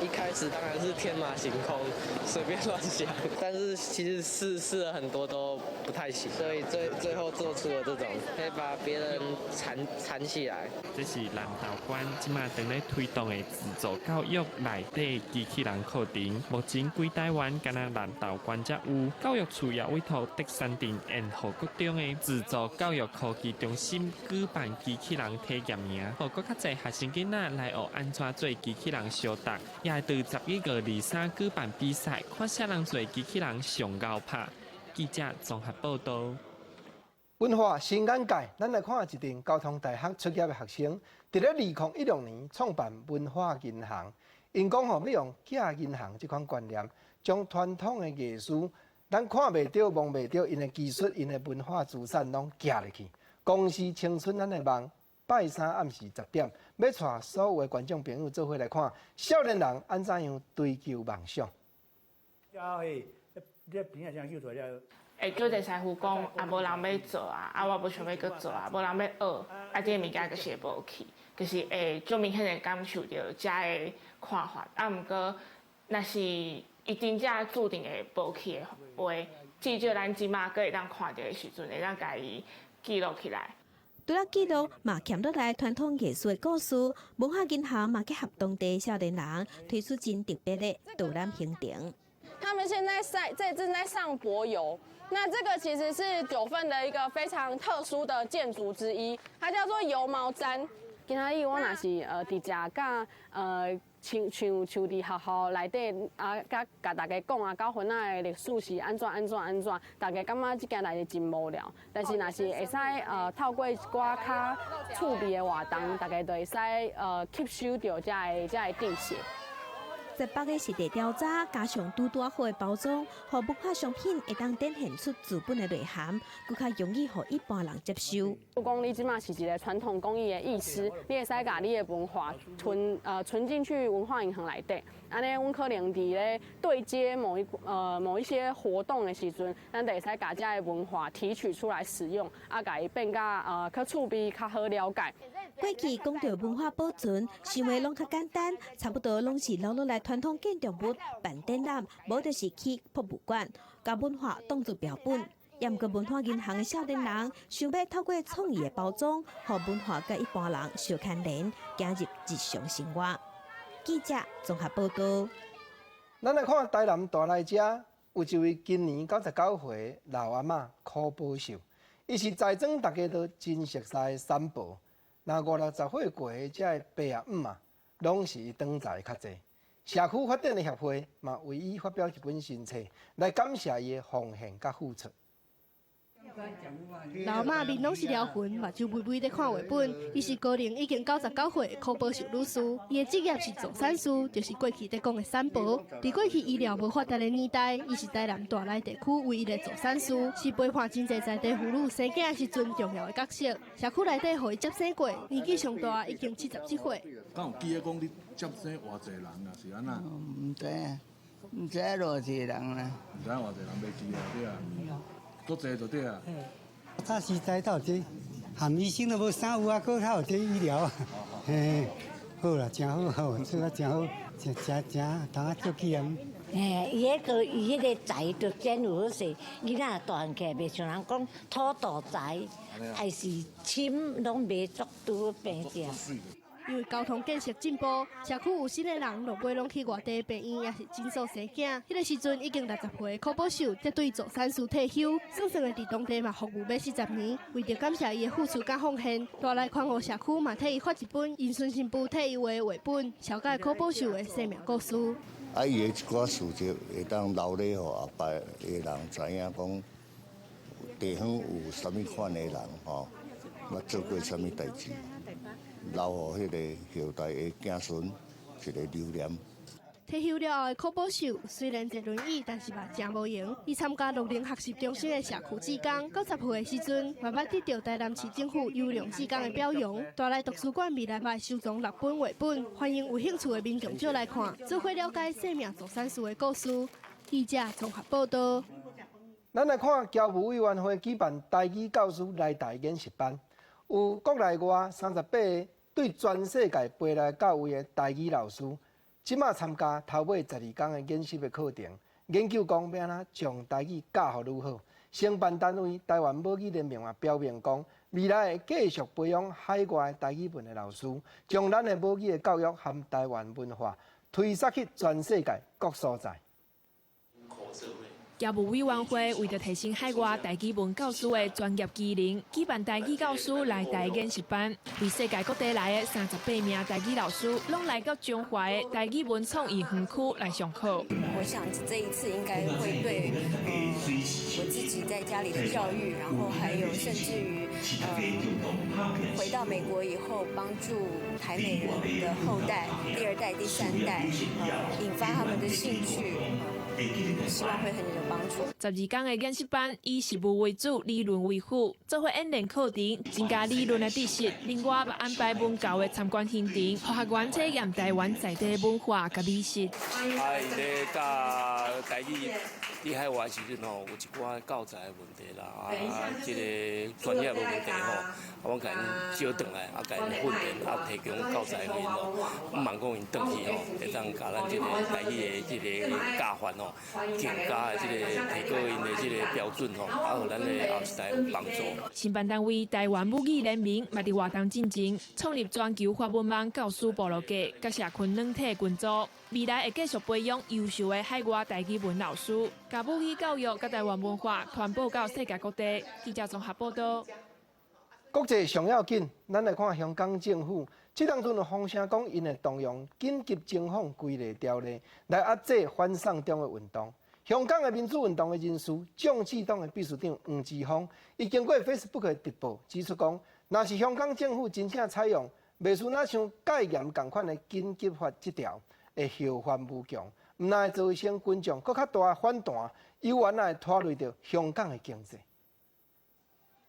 一開始當然是天馬行空，隨便亂想，但是其實試試了很多都不太行，所以最後做出了這種可以把別人纏纏起來。這是南投縣這馬正咧推動的自助教育內底機器人課程，目前規台灣干焦南投縣才有。教育處也委託德山鎮延河國中的自助教育科技中心舉辦機器人體驗營，予閣較濟學生囡仔來學按怎做機器人相搭，也會佇11月23舉辦比賽，看啥人做機器人上𠢕拍。記者綜合報道。文化新眼界，咱來看一間交通大學出業的學生，佇咧2016年創辦文化銀行。𪜶講吼，欲用寄銀行這款觀念，將傳統的藝術，咱看袂著、摸袂著，𪜶的技術、𪜶的文化資產攏寄入去。公視青春咱的夢，拜三暗時10點，欲帶所有的觀眾朋友做伙來看少年人按怎樣追求夢想。會叫一個師傅講，啊，無人欲做啊，啊，我無想欲閣做啊，無人欲學，啊，這個物件就是會無去，就是會足明顯的感受著遮的看法。啊，毋過，若是伊真正注定會無去的話，至少咱這馬閣會當看著的時陣，會當共伊記錄起來。除了記錄嘛，欠落來傳統藝術的故事，文化銀行嘛結合當地少年人推出真特別的導覽行程。他們現在正在上柏油，那這個其實是九份的一個非常特殊的建築之一，它叫做油毛氈。今仔日我若是佇遮佮像像像佇學校內底啊，佮共大家講啊，九份仔的歷史是按怎按怎按怎，大家感覺這件代誌真無聊。但是若是會使透過一寡較趣味的活動，大家就會使吸收著遮個知識。18個實地調查，加上拄拄好的包裝，予文化商品會當展現出資本的內涵，閣較容易予一般人接受。如果你這馬是一個傳統工藝的藝師，你會使共你的文化存進去文化銀行內底，按呢，阮可能佇咧對接某一些活動的時陣，咱就會使共遮个文化提取出來使用，啊，共伊變甲較趣味、較好了解。過去講著文化保存，想的攏較簡單，差不多攏是留落來傳統建築物辦展覽，無就是去博物館，共文化當作標本。也毋過文化銀行的少年人，想欲透過創意的包裝，予文化佮一般人相牽連，走入日常生活。記者綜合報道。咱來看台南大內遮有一位今年99歲老阿嬤柯寶秀，伊是在庄大家都真熟似的三婆。若五六十歲過的遮个伯仔姆啊，攏是伊長才較濟。社區發展的協會嘛，為伊發表一本新冊，來感謝伊的奉獻佮付出。老媽面攏是療痕，目睭微微咧看繪本。伊是高齡已經99歲的柯寶秀女士，伊的職業是助產師，就是過去咧講的產婆。佇過去醫療無發達的年代，伊是台南大內地區唯一的助產師，是陪伴真濟在地婦女生囝時陣重要的角色。社區內底予伊接生過，年紀上大已經77歲。敢有記得講你接生偌濟人啊？是按怎？毋知影，毋知影偌濟人啦。毋知影偌濟人袂記啊，對啊。足濟就對啊。早時代頭這含醫生都無啥有啊，閣較有這醫療，嘿，好啦，誠好，好，做啊誠好，誠誠誠，通啊做起啊。嘿，伊彼個才就真有好勢，囡仔大漢起來袂像人講土豆才，還是深攏袂足拄變正。因為交通建設進步，社區有新的人落尾攏去外地病院，抑是診所生囝。彼個時陣已經60歲，柯寶秀才對助產師退休，算算的佇當地嘛服務欲40年。為著感謝伊的付出佮奉獻，大內寬和社區嘛替伊發一本𪜶孫新婦替伊畫的畫本，紹介柯寶秀的生命故事。啊，伊的一寡事蹟會當留咧，予後擺的人知影講，地方有啥物款的人吼，捌做過啥物代誌，留予彼個後代的子孫一個留念。退休了後的柯寶秀雖然坐輪椅，但是嘛誠無閒。伊參加樂齡學習中心的社區志工，90歲的時陣，嘛捌得著台南市政府優良志工的表揚。大內圖書館未來嘛收藏六本繪本，歡迎有興趣的民眾借來看，做伙了解生命助產師的故事。記者綜合報道。咱來看僑務委員會舉辦台語教師來台研習班，有國內外38個對全世界飛來教位的台語老師。這馬參加頭尾12工的研習的課程，研究講欲按怎將台語教予愈好。承辦單位台灣母語聯盟嘛表明講，未來會繼續培養海外台語文的老師，將咱的母語的教育和台灣文化推捒去全世界各所在。僑務委員會為著提升海外台語文教師的專業技能，舉辦台語教師來台研習班，對世界各地來的38名台語老師，攏來到彰化的台語文創意園區來上課。我想這一次應該會對，我自己在家裡的教育，然後還有甚至於，回到美國以後，幫助台美人的後代、第二代、第三代，引發他們的興趣。希望會很有幫助。12工的研習班以實務為主，理論為輔，做伙演練課程，增加理論的知識。另外，嘛安排文教的參觀行程，予學員體驗台灣在地文化佮美食。啊，𪜶咧教台語佇海外時陣吼，有一寡教材的問題啦，啊，這個專業的問題吼，啊，阮共𪜶招轉來，啊，共𪜶訓練，啊，提供教材予𪜶吼，望講𪜶轉去吼，會當共咱這個台語的這個教法吼，更加的這個提高𪜶的這個標準吼，啊，予咱的後一代有幫助。承辦單位台灣母語聯盟嘛佇活動進前創立全球華文網教師部落格，佮社群軟體群組，未來會繼續培養優秀的海外台語文老師，共母語教育佮台灣文化傳播到世界各地。記者綜合報道。國際上要緊，咱來看香港政府，這當陣有風聲講，𪜶會動用緊急情況規例條例來壓制反送中的運動。香港的民主運動的人士，眾志黨的秘書長黃之鋒，伊經過 Facebook 的直播指出講，若是香港政府真正採用袂輸若像戒嚴仝款的緊急法這條，會後患無窮，毋但會造成群眾閣較大的反彈，猶原會拖累著香港的經濟。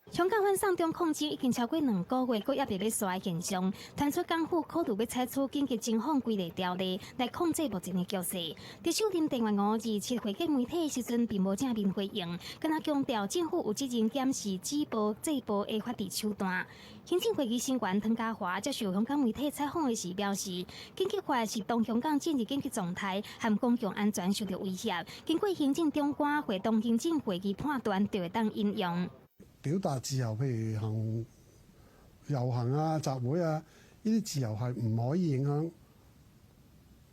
香港反送中抗爭已經超過2個月，閣猶未欲煞的現象，傳出港府考慮欲採取緊急情況規例條例來控制目前的局勢。特首林鄭月娥27會見媒體的時陣，並無正面回應，敢若強調政府有責任檢視止暴制暴的法治手段。行政會議成員湯家驊接受香港媒體採訪的時表示，緊急法是當香港進入緊急狀態，和公共安全受著威脅，經過行政長官會同行政會議判斷，就會當引用。表達自由，譬如行遊行啊、集會啊，呢啲自由係唔可以影響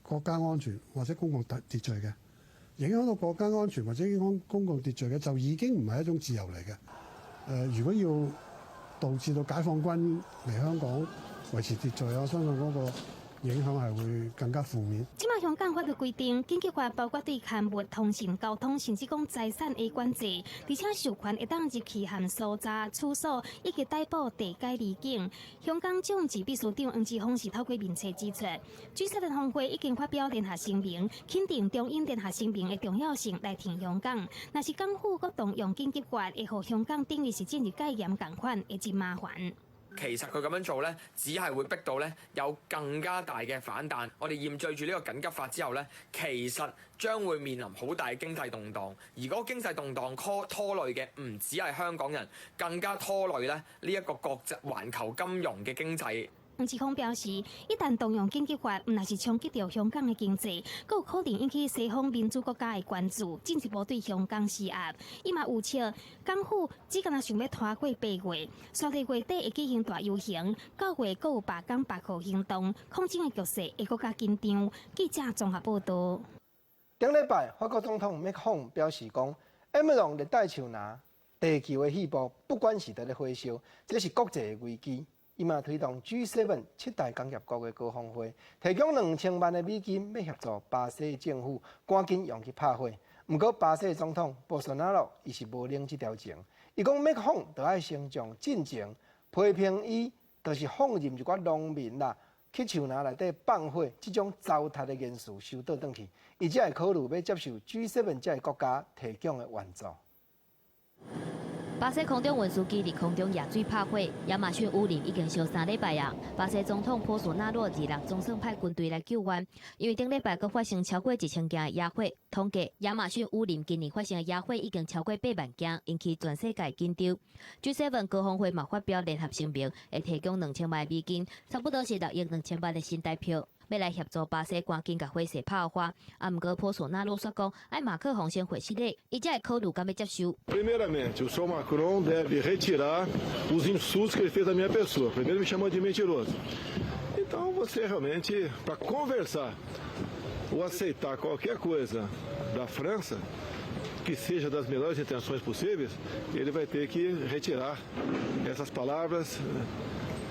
國家安全或者公共秩序嘅。影響到國家安全或者影響公共秩序嘅，就已經唔係一種自由嚟嘅。如果要導致到解放軍嚟香港維持秩序，我相信嗰個影響係會更加負面。這馬香港法律規定，緊急法包括對刊物、通訊、交通，甚至講財產的管制，而且授權會當入去和搜查處所以及逮捕地解離境。香港眾志秘書長黃之鋒是透過面冊指出，G7峰會已經發表聯合聲明，肯定中英聯合聲明的重要性來挺香港。若是港府閣動用緊急法，會予香港等於是進入戒嚴仝款，會真麻煩。其實佢咁樣做呢，只係會逼到呢有更加大嘅反彈。我哋驗罪住呢個緊急法之後呢，其實將會面臨好大嘅經濟動盪。而嗰個經濟動盪拖累嘅唔止係香港人，更加拖累咧呢一個國際環球金融嘅經濟。黃之鋒表示，一旦動用緊急法，毋但是衝擊著香港的經濟，閣有可能引起西方民主國家的關注，進一步對香港施壓。伊嘛預測，港府只干焦想欲拖過8月，煞佇月底會舉行大遊行，9月閣有罷工罷課行動，抗爭的局勢會閣較緊張。記者綜合報導。頂禮拜，法國總統麥克洪表示講，亞馬遜熱帶樹林地球的肺部，不管是佇咧火燒，這是國際的危機。伊嘛推動 G7 七大工業國的高峰會，提供2000萬的美金，欲協助巴西的政府趕緊用去拍火。毋過巴西總統波索納羅伊是無領這條情，伊講麥克洪著愛先將進前批評伊，就是放任一寡農民啦去樹林內底放火，這種糟蹋的言辭收倒轉去，伊才會考慮欲接受 G7 這个國家提供的援助。巴西空中運輸機佇空中野水拍火，亞馬遜雨林已經燒3禮拜啊！巴西總統波索納羅26總算派軍隊來救援，因為頂禮拜閣發生超過1000件的野火，統計亞馬遜雨林今年發生的野火已經超過8萬件，引起全世界緊張。G7 高峰會嘛發表聯合聲明，會提供2000萬美金，差不多是6億2000萬的新台票。欲來協助巴西趕緊共火勢拍化，啊，毋過波索納羅煞講，愛馬克宏先回失禮，伊才會考慮敢欲接受。 Primeiramente, o senhor Macron deve retirar os insultos que ele fez à minha pessoa. Primeiro me chamou de mentiroso. Então você realmente, para conversar ou aceitar qualquer coisa da França, que seja das melhores intenções possíveis, ele vai ter que retirar essas palavras,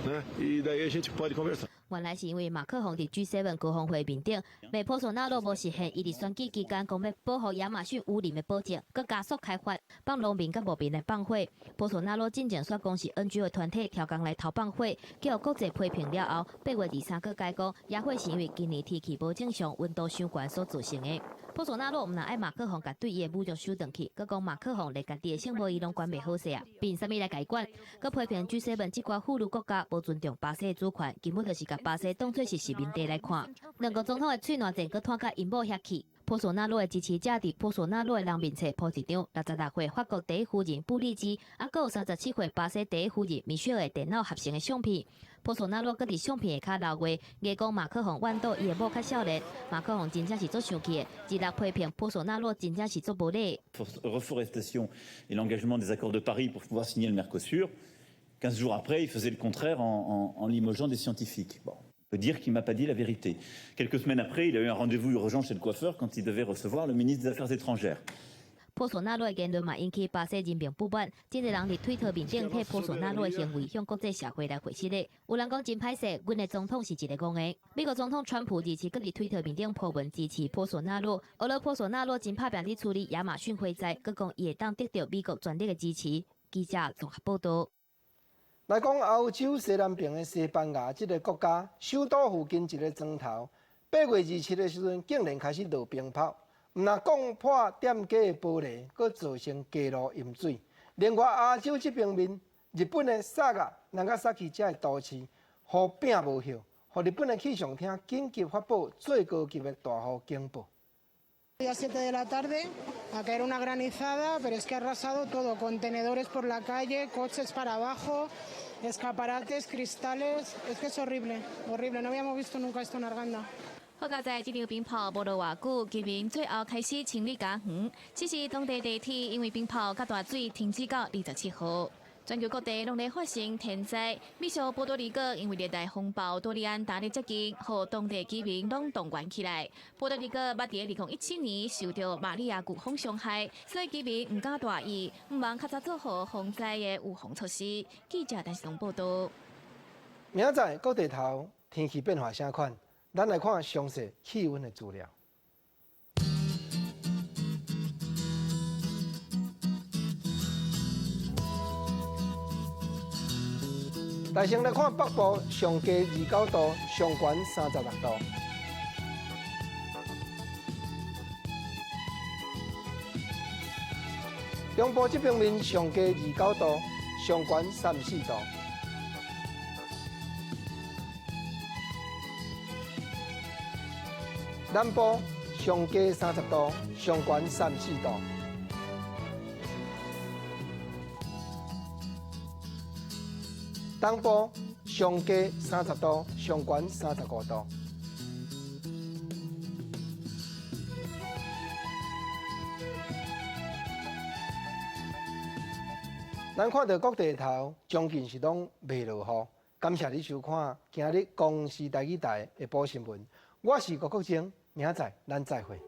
né? E daí a gente pode conversar. 原來是因為馬克宏佇 G7 高峰會面頂，罵波索納羅無實現伊佇選舉期間講欲保護亞馬遜雨林的保證，閣加速開發，放農民佮牧民來放火。波索納羅進前煞講是 NGO 團體刁工來偷放火，予國際批評了後，8月23閣改講，野火是因為今年天氣無正常，溫度傷懸所造成的。波索納羅毋但愛馬克宏共對伊的侮辱收轉去，閣講馬克宏連家己的聖母醫攏管袂好勢啊，憑啥物來共伊管？閣批評 G7 這寡富裕國家無尊重巴西的主權，根本就是共巴西當作是殖民地來看。兩國總統的喙瀾戰閣拖甲𪜶某遐去。波索納羅的支持者佇波索納羅的人面冊鋪一張66歲法國第一夫人布麗茲，啊，閣有37歲巴西第一夫人米歇爾的電腦合成的相片。波索納羅閣佇相片下跤留話，硬講馬克宏怨妒伊的某較少年。馬克宏真正是足生氣的，26批評波索納羅真正是足無禮。 Reforestation et l'engagement des accords de Paris pour pouvoir signer le Mercosur. 15 jours après, il faisait le contraire en limogeant des scientifiques. Bon, on peut dire qu'il m'a pas dit la vérité. Quelques semaines après, il a eu un rendez-vous urgent chez le coiffeur quand il devait recevoir le ministre des Affaires étrangères. 波索納羅的言論嘛引起巴西人民不滿，真濟人佇推特面頂替波索納羅的行為向國際社會來回釋咧。有人講真歹勢，阮的總統是一个戇的。美國總統川普27閣佇推特面頂鋪文支持波索納羅，呵咾波索納羅真拍拚佇處理亞馬遜火災，閣講伊會當得著美國全力的支持。記者綜合報導。來講歐洲西南邊的西班牙這个國家，首都附近一个磚頭，8月27的時陣竟然開始落冰雹，毋但摃破店家的玻璃，閣造成街路淹水。另外亞洲這邊面，日本的薩賀、長崎這个都市，雨拚無歇，予日本的氣象廳緊急發布最高級的大雨警報。 A 7 de la tarde a caer una granizada, pero es que ha arrasado todo, contenedores por la calle, coches para abajo, escaparates, cristales, es que es horrible, horrible, no habíamos visto nunca esto en Arganda. 好佳哉，這場冰雹無落偌久，居民最後開始清理家園。只是當地地鐵因為冰雹佮大水停止到27號。全球各地攏咧發生天災，美國波多黎各因為熱帶風暴多利安打入接近，予當地居民攏動員起來。波多黎各捌佇2017年受著瑪利亞颶風傷害，所以居民毋敢大意，毋茫較早做好防災的預防措施。記者陳世龍報導。明仔載各地頭天氣變化啥款？咱來看詳細氣溫的資料。來先來看北部上低29度，上懸36度。中部這邊面上低29度，上懸34度。南部上低30度，上懸34度。東部上上低30度，上懸35度。咱看著各地頭將近是攏袂落雨。感謝你收看今日公視台語台下晡新聞。我是郭國正，明仔載咱再會。